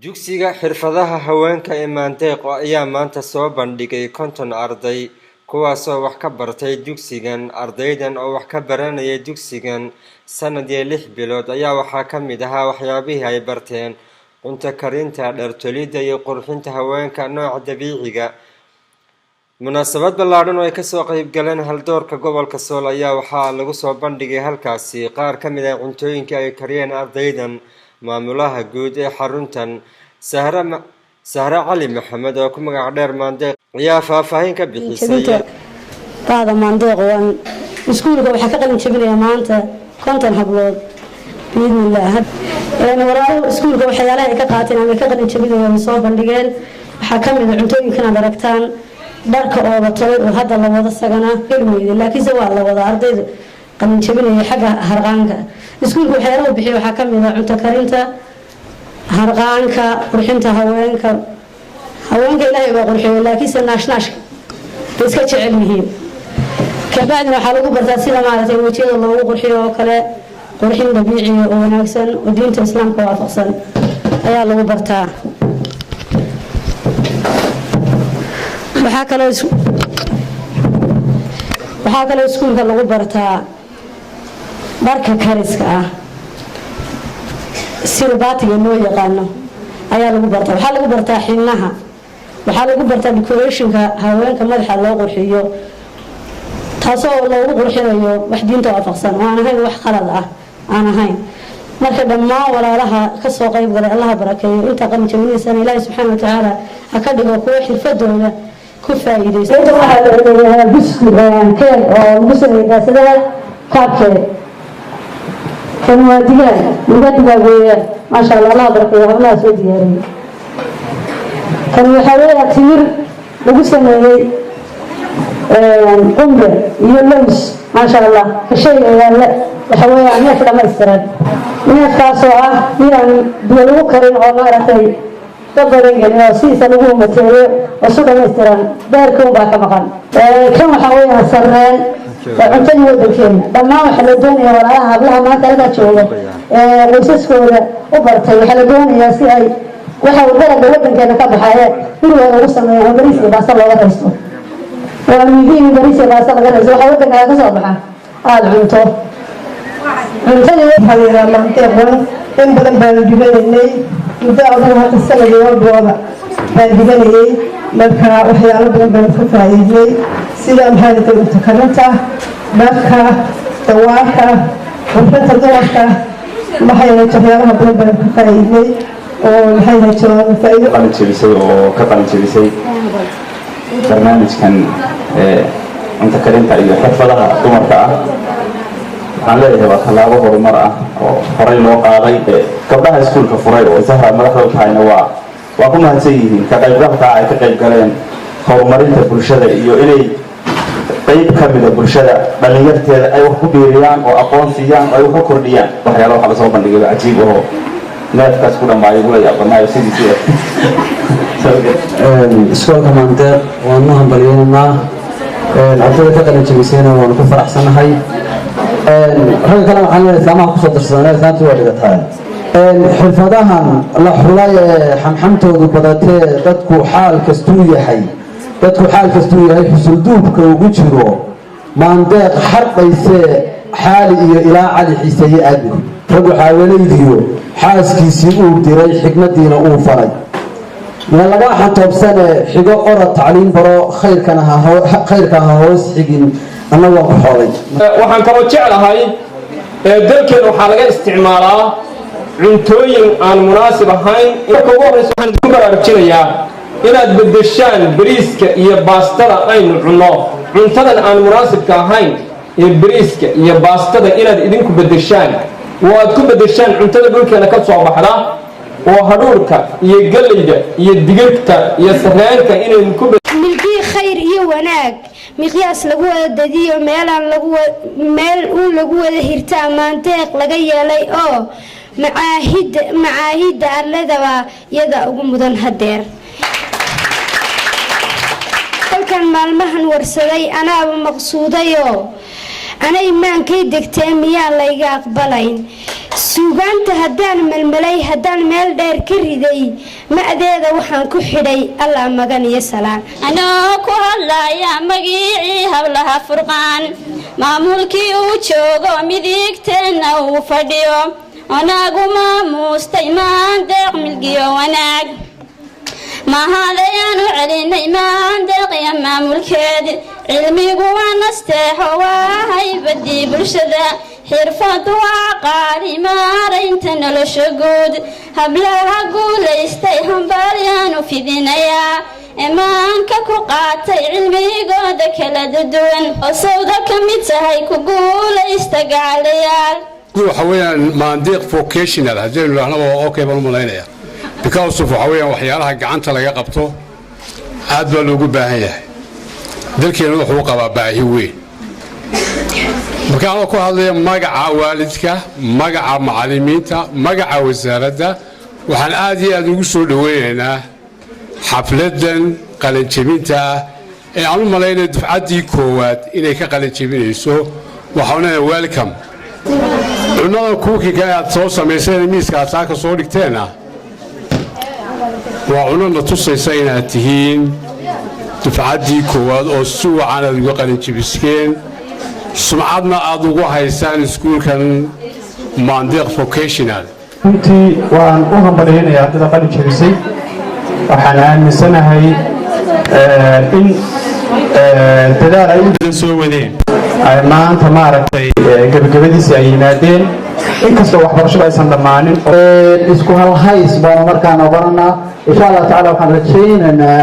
Dugsiga Xirfadaha Haweenka ee Maandeeq ayaa maanta soo bandhigay 50 arday, kuwaasoo wax ka bartay dugsigan. Ardaydan oo wax ka baranayay dugsigan sanad iyo 6 bilood ayaa waxaa ka mid ahaa waxyaabihii ay barteen cunto karinta, dhar tolidda iyo qurxinta haweenka nooca dabiiciga. Munaasabad ballaadhan oo ay kasoo qayb galeen haldoorka gobolka Sool ayaa waxaa lagu soo bandhigay halkaasi qaar ka mid ah cuntooyinkii ay kariyeen ardaydan. Maamulaha guud ee xaruntan, Sahre Cali Maxamed oo ku magac dheer Maandeeq, ayaa faahfaahin ka bixisay bahda Maandeeq. Waan iskuulka waxaa ka qalin jabinaya maanta 50 hablood, biidnillaah. Walaaluhu iskuulka waxyaalaha ay ka qaateen ama ka qalin jabinayaan soo bandhigeen waxaa ka mid a cuntooyinkan aad aragtaan, dharka oo la tolay oo hadda la wada sagana geli weyday, laakiinse waa la wada ardaydu qalin jabinaya. Xagga harqaanka, iskuulka waxyaalaha bixiya waxaa ka mid a cunto karinta, harqaanka, qurxinta haweenka. Haweenka Ilaahay baa qurxiyo, laakiinse naashnaashka bay iska jecel yihiin. Kabacdina waxaa lagu bartaa sida maaragtay wejiyada loogu qurxiyo oo kale, qurxin dabiiciya oo wanaagsan oo diinta Islaamka waafaqsan ayaa lagu bartaa. Waxaa kaloo iskuulka lagu bartaa dharka kariska ah, sida baatiga loo yaqaano ayaa lagu bartaa. Waxaa lagu bartaa xinnaha, waxaa lagu bartaa decorationka haweenka madaxa loo qurxiyo, taasoo loogu qurxinayo wax diinta waafaqsan oo aan ahayn wax qalad ah aan ahayn. Marka dhammaan walaalaha kasoo qayb galay, Allaha barakeeyo. Inta qalin jabinaysana Ilaahi subxaana watacaala ha ka dhigo kuwo xirfadooda ku faa'iidaysta. Inta waxaa la leeyahay buskud keeg oo lagu sameeyey daasadaha kaabkeed. Kan waa digaag, luga digaag weeyaan. Maasha Allah, Allaha barakeeyo hablaha soo diyaariyey. Kan waxaa weeyaa timir lagu sameeyey qumbe iyo lows, maasha Allah. Ka shayga yaalla waxa weeyaan neef dhamaystiran, neefkaasoo ah inaan biyo lagu karin oo maaragtay dad badan gelin oo sidiisa lagu umateeyo oo su dhamaystiran, beerka unbaa ka maqan. Kan waxaa weeyaan sarreen, waa cuntadii wadankeena. Dhammaan waxaa la doonaya walaalaha hablaha maanta halkaa jooga ee qoysaskooda u bartay, waxaa la doonayaa si ay waxa dalaga wadankeena ka baxaye gurigooda ugu sameeyaan oo bariis iyo baasta looga haysto. Waa muhiim in bariis iyo baasta laga haysto waxa wadankaaga ka soo baxa aada cunto cuntadii. Waxaa la yidhaha Maandeeq. In badan baanu dhiganaynay, muddo adugu hadda sanad iyo bilooda baan dhiganayay. Marka waxyaalo badan baanu ka faa'iidnay, sida maxaa la cunto karinta, dharka, dawaarka, qurxinta dumarka. Maxay ahayd, waxyaalaha badan baanu ka faa'iidnay oo maxay ahayd faa'iido. Qalin jebisay oo ka qalin jebisay barnaamijkan cunto karinta iyo xirfadaha dumarka ah, waxaan leeyahay waa tallaabo horumar ah oo horey loo qaaday. Gabdhaha iskuulka furay oo Zahra madaxda u tahayna waa ku mahadsan yihiin ka qaybgalka ay ka qayb galeen horumarinta bulshada iyo inay qayb ka mida bulshada dhallinyarteeda ay wax ku biiriyaan oo aqoon siiyaan oo ay wax ku kordhiyaan. Waxyaala waxaa lasoo bandhigay cajiib ahoo neefkaas ku dhammaayo gula yaabanaayo sidiisii. Iskoolka Maandeeq waanu hambalyeynaynaa, ardayda ka qalin jabisayna waanu ku faraxsanahay. Ragga kale waxaan leeyahay islaamaha kusoo darsadaan, islaantii waa dhigataa. Xirfadahan la xulay ee xamxamtoodu badatee dadku xaal kastuu yahay, dadku xaal kastuu yahay xusulduubka ugu jiro, Maandeeq xardhaysee Xaali iyo ilaa Cali xiiseeye aadmigu. Raggu xaawalaydiyo xaaskiisii uu diray, xikmadiina uu faray na laga xantoobsane xigo orod tacliin baro, khayrka ha hoos xigin. Anna waan ku xoolay. Waxaan kaloo jeclahay dalkeena waxaa laga isticmaalaa cuntooyin aan munaasib ahayn. Marka ugu horreysa waxaan idinku baraarujinayaa inaad beddeshaan bariiska iyo baastada aynu cunno. Cuntadan aan munaasibka ahayn ee bariiska iyo baastada inaad idinku beddeshaan oo aad ku beddeshaan cuntada dhulkeena ka soo baxda oo hadhuurka iyo gellayda iyo digirta iyo sarreenka inaynu ku Milkii khayr iyo wanaag miqyaas lagu wada dadiyo, meelaan meel uun lagu wada hirtaa Maandeeq laga yeelay oo macaahidda arladaba iyada ugu mudan hadeer. Kolkan maalmahan warsaday anaaba maqsuudayoo anay maankay degtee, miyaan layga aqbalayn? Suugaanta haddaan melmelay, haddaan meel dheer ka riday, ma'deeda waxaan ku xidhay Allah magan iyo salaan. Anoo ku hadlaya magicii hablaha Furqaan, maamulkii uu joogo, midigteenna uu fadhiyo, onagu maamuustay Maandeeq milgiyo wanaag, mahadayaan u celinay Maandeeqiya maamulkeed. Cilmigu waa nasteexo, waa haybadii bulshada, xirfadu waa qaali, maaraynta nolosha guud. Hablaha guulaystay hambalyaanu fidinayaa, imaanka ku qaatay cilmigooda kala duwan, oo sawda ka mid tahay ku guulaysta gacalayaal. Waxa weeyaan Maandeeq Vocational haddaynu idhaahno waa okay baan u malaynaya, because of waxa weeyaan waxyaalaha gacanta laga qabto aad baa loogu baahan yahay. Dalkeena wuxuu qabaa baahi weyn. Marka anoo ku hadlaya magaca waalidka, magaca macallimiinta, magaca wasaaradda, waxaan aad iyo aad ugu soo dhoweynaynaa xafladdan qalinjebinta ah ee aan u malaynaya dufcaddii koowaad inay ka qalinjebinayso. Waxaan leeyahay welcome. Cunnada cooking-ka aad soo samayseen, miiska aad saaka soo dhigteenna, waa cunno na tusaysa inaad tihiin dufcaddii koowaad oo si wacan aad uga qalinjebiseen, sumcadna aad ugu haysaan iskuulkan Maandeeq Vocational. Runtii waan u hambalyaynaya ardada qalin jebisay. Waxaan aaminsanahay in dadaal ay u soo wadeen ay maanta maaragtay gebagabadiisi ay yimaadeen, inkastoo waxbarashadu aysan dhammaanin. Isku halhays baanu markaa noqonanaa, insha Allah tacala. Waxaan rajaynaynaa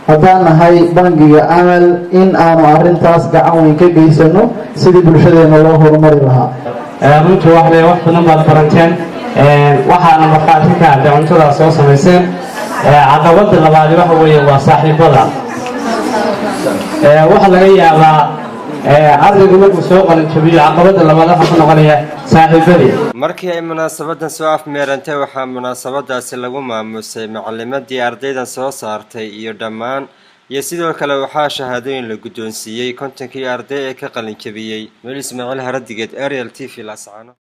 haddaan nahay bangiga Amal in aanu arrintaas gacan weyn ka geysano sidii bulshadeena loo horumari lahaa. Runtii waxle wax badan baad barateen, waxaana markhaati ka hadday cuntadaas soo samayseen. Caqabada labaadi waxa weeye waa saaxiibada. Waxaa laga yaabaa ardaygu markuu soo qalinjabiyo, caqabada labaad waxaa ku noqonaya saaxiibadii. Markii ay munaasabadan soo afmeerantay, waxaa munaasabadaasi lagu maamusay macalimadii ardaydan soo saartay iyo dhammaan, iyo sidoo kale waxaa shahaadooyin la guddoonsiiyey 50kii arday ee ka qalinjabiyey. Meel Ismaaciil Haradigeed, Ariel TV, Laascaano.